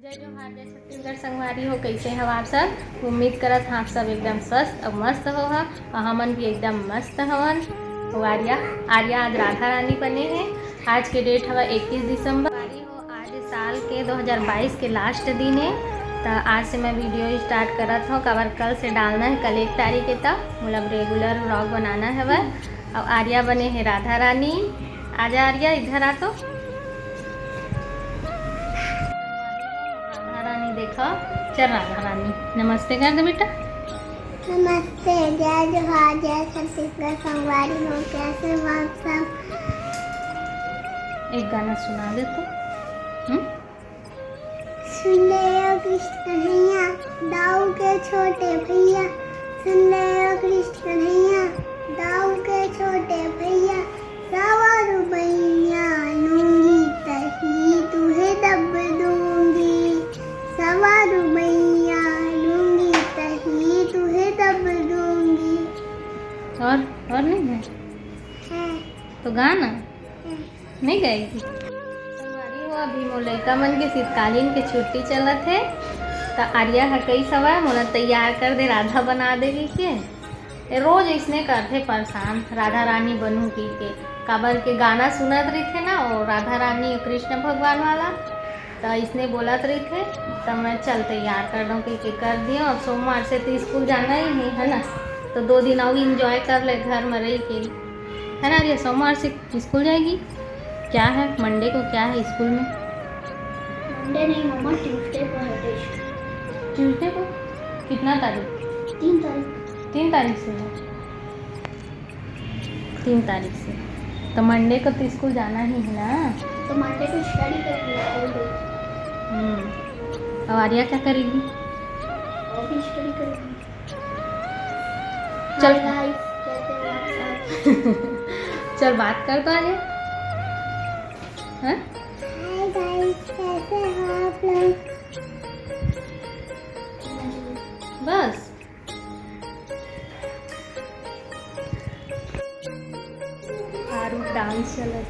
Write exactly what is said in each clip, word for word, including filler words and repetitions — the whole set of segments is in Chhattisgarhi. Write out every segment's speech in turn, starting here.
जय जोहार, जय छत्तीसगढ़ संगवारी हो, कइसे हव आप सब? उम्मीद करत हन आप सब एकदम स्वस्थ अउ मस्त होहा, अउ हमन भी एकदम मस्त हवन। अउ आर्या, आर्या आज राधा रानी बने हे। आज के डेट हवय इक्कीस दिसंबर। संगवारी हो, आज साल के दो हज़ार बाईस के लास्ट दिन हे, त आज से मैं वीडियो स्टार्ट करत हव, काबर कल से डालना हे, कल एक तारीख हे, त मतलब रेगुलर व्लॉग बनाना हवय। अउ आर्या बने हे राधा रानी। आजा आर्या, इधर आ तो। राधा रानी देखा, चल राधा रानी नमस्ते कर दे बेटा। नमस्ते, जय जोहार, जय छत्तीसगढ़ संगवारी हो, कैसे हो आप सब? एक गाना सुना दे तो। हम्म? सुन ले ओ कृष्ण कन्हैया, दाऊ के छोटे भैया। सुन ले ओ कृष्ण कन्हैया, दाऊ के छोटे भैया। सवा रुपैया लूंगी तही तुहे दब दूंगी। सवा रुपैया लूंगी तही तुहे दब दूंगी। और, और नहीं है? है। तो गाना। है। नहीं गाएगी? संगवारी हो, अभी मोर लइका मन के शीतकालीन के छुट्टी चलत हे, त आर्या ह कइस हवय, मोला तैयार कर दे, राधा बना देगी के। ए रोज इसने करथे परेशान, राधा रानी बनू की के, काबर के गाना सुनत रहिथे ना, वो राधा रानी कृष्ण भगवान वाला, त इसने बोलत रहिथे, त मैं चल तैयार कर दऊं कहिके कर दियो। अब सोमवार से तो स्कूल जाना ही है, है ना, तो दो दिन अउ एंजॉय कर ले घर में रह के, है ना आर्या? सोमवार से स्कूल जाएगी? क्या है मंडे को, क्या है स्कूल में? मंडे नहीं मम्मा, ट्यूसडे को है टेस्ट। ट्यूसडे को? कितना तारीख? तीन तारीख। तीन तारीख से है। तीन तारीख से। तो मंडे को तो स्कूल जाना ही है ना? तो मंडे को स्टडी करेंगे फुल डे। हम्म। और आर्या क्या करेगी? वो भी स्टडी करेगी। चल। हाय गाइस, कैसे हो आप सब? चल बात कर तो आर्या। हाँ? हाय गाइस, कैसे हो आप लोग? बस। आरू डांस चलत।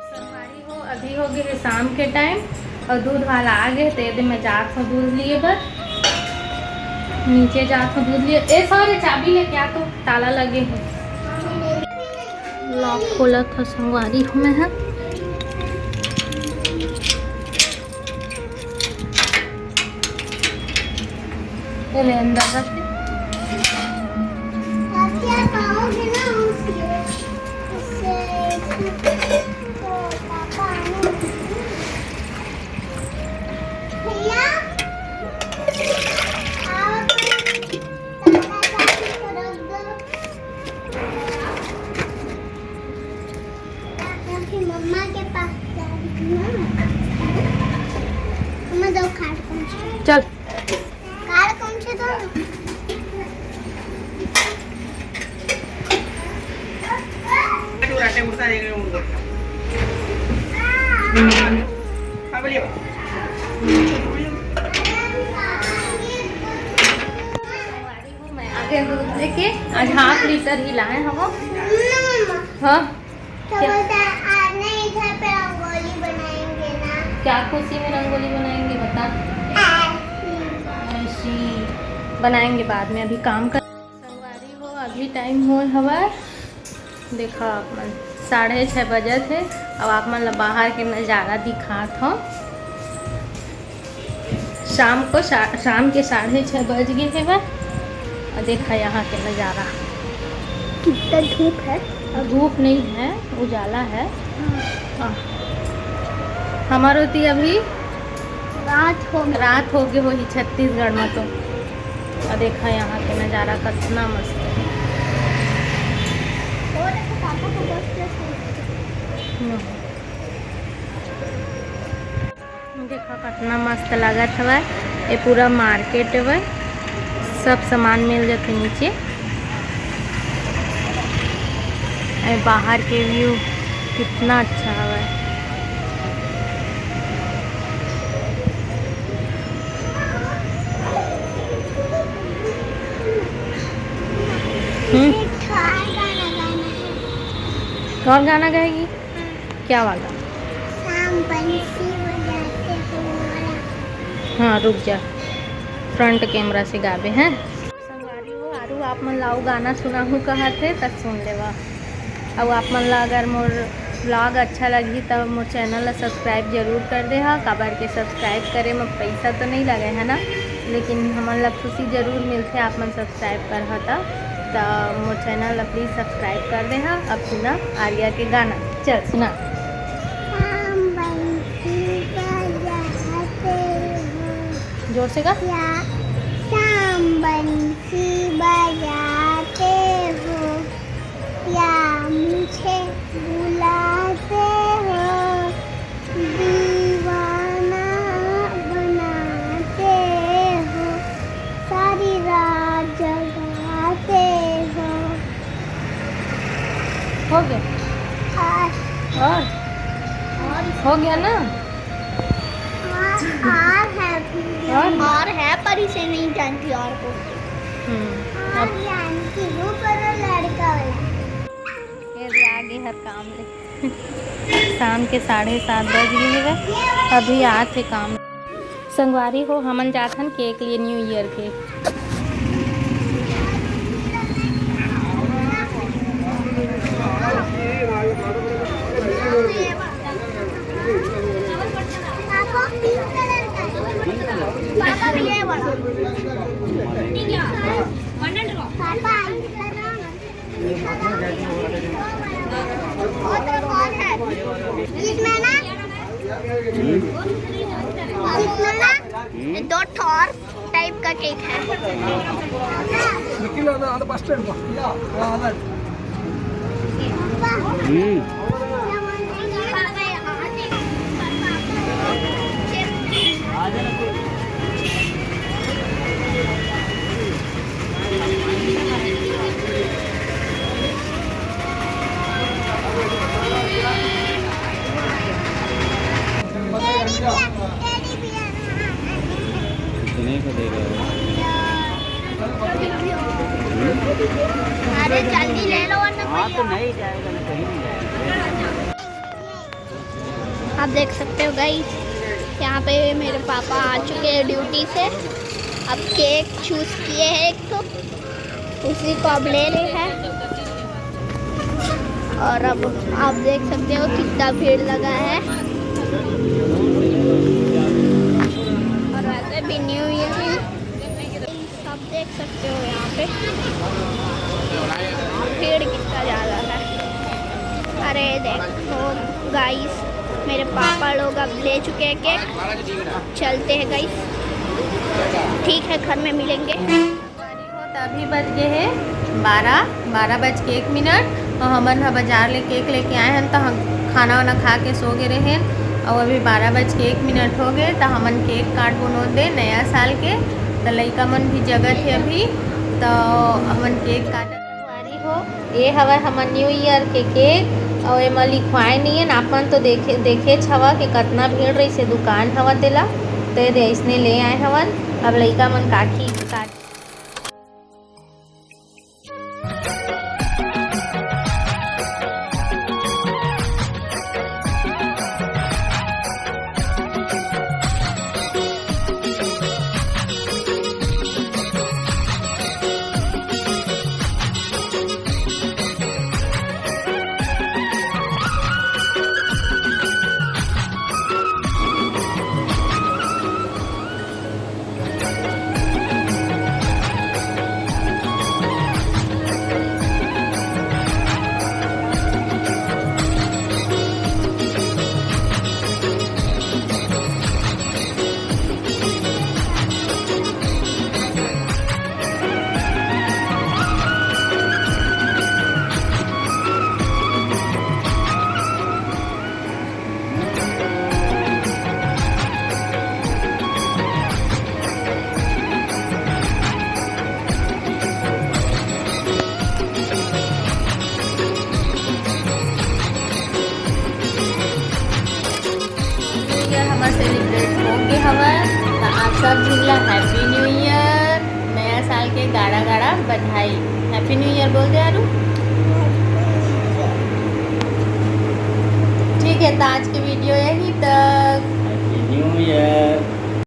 संगवारी हो, अभी हो गए हे शाम के टाइम और दूध वाला आ गए, तो ये दे मैं जात हूँ दूध लिए बर। नीचे जात हूँ दूध लिए। ए सॉरी, चाबी लेके आ तो, ताला लगे हे। लॉक खोलत ह संगवारी हो मैं ह। ये ले अंदर रख दे। भैया, आओ तो। मम्मा के पास जा रही हूँ। मम्मा, दो खाट कौन से? चल। कार कौन से दो? मैं आगे दूध लेके आज हाफ लीटर ही लाए हम। हाँ। तो क्या? बोलता है, "आज नहीं, घर पे रंगोली बनाएंगे ना।" क्या खुशी में रंगोली बनाएंगे बता? ऐसी। ऐसी बनाएंगे बाद में, अभी काम कर। संगवारी हो, अभी टाइम हो हवा, देखा आप मन, साढ़े छः बजत हे। अब आप मन ला बाहर के नज़ारा दिखात हो। शाम को सा-, शाम के साढ़े छः बज गए हे बा। और देखा यहाँ के नज़ारा। कितना धूप है। धूप नहीं है, उजाला है। हाँ। हाँ। हमारो ती अभी रात हो गई। रात हो गए होही छत्तीसगढ़ में तो। और देखा यहाँ के नज़ारा कितना मस्त है। और देखो पापा को बस। हम्म। देखा कितना मस्त लागत हवय। ये पूरा मार्केट हवय, सब सामान मिल जाथे नीचे। ये बाहर के व्यू कितना अच्छा हवय। हम्म। और गाना गाएगी? हाँ। क्या वाला? शाम बंसी बजाते हो वाला। हाँ, रुक जा, फ्रंट कैमरा से गाबे हैं। संगवारी हो, आरू आप मन ला अउ गाना सुनाहूँ कहत हे, त सुन लेवा। अउ आप मन ला अगर मोर व्लॉग अच्छा लगही, त मोर चैनल ला सब्सक्राइब जरूर कर देहा। काबर के सब्सक्राइब करे म पइसा तो नइ लगे, है ना, लेकिन हमन ला खुशी जरूर मिलथे आप मन सब्सक्राइब करहा त। त मोर चैनल ला प्लीज सब्सक्राइब कर देहा। अब सुना आर्या के गाना, चल सुना। शाम बंसी बजाते हो। जोर से गा। या शाम बंसी बजाते हो, या मुझे बुलाते हो, दीवाना बनाते हो, सारी रात जगाते हो। हो गया? और? और? हो गया ना? और, और है। और? और है, पर इसे नहीं जानती और को। हम्म, और अब जानती हूँ, पर वो लड़का वाला। ये भी आगे हर काम ले। शाम के साढ़े सात बज गए हवे, अभी आत हे काम। संगवारी हो, हमन जाथन केक लिए, न्यू ईयर के। पापा, पिंक कलर का है। पापा, ये वाला। पापा, इसमें ना, इसमें ना दो ठो और टाइप का केक है। हम्म। कितने का दे रहे हो? अरे जल्दी ले लो, वरना हाँ, तो नहीं जाएगा ना, कहीं नहीं जाएगा। आप देख सकते हो गाइस, यहाँ पे मेरे पापा आ चुके हैं ड्यूटी से। अब केक चूज़ किए हैं एक तो, उसी को अब ले रहे हैं। और अब आप देख सकते हो कितना भीड़ लगा है। और वैसे भी न्यू ईयर है, आप देख सकते हो यहाँ पे भीड़ कितना ज़्यादा है। अरे देखो गाइस, मेरे पापा लोग अब ले चुके हैं केक। चलते हैं गाइस, ठीक है, घर में मिलेंगे। तो अभी बज गए हैं बारह, बारह बज के एक मिनट। और हमन ह बाजार ले केक लेके आए हन, तो हम खाना वाना खा के सो गए रहेन। और अभी बारह बज के एक मिनट हो गए, तो हमन केक काट बनोत दे नया साल के। तो लइका मन भी जगत है अभी, तो हमन केक काटत। संगवारी हो, ये हवय हमर न्यू ईयर के केक, और एमा लिखवाए नहीं है। आप मन तो देखे, देखेच हवा कि कतना भीड़ रहिसे दुकान हवा तेला, तो ये दे अइसने ले आए हवन। अब लइका मन काटही, काट न्यू ईयर हमर सेलिब्रेट हो गे हवय, त आप सब झिन ला हैप्पी न्यू ईयर, नया साल के गाड़ा गाड़ा बधाई। हैप्पी न्यू ईयर बोल दे आरू। त आज के video यही तक।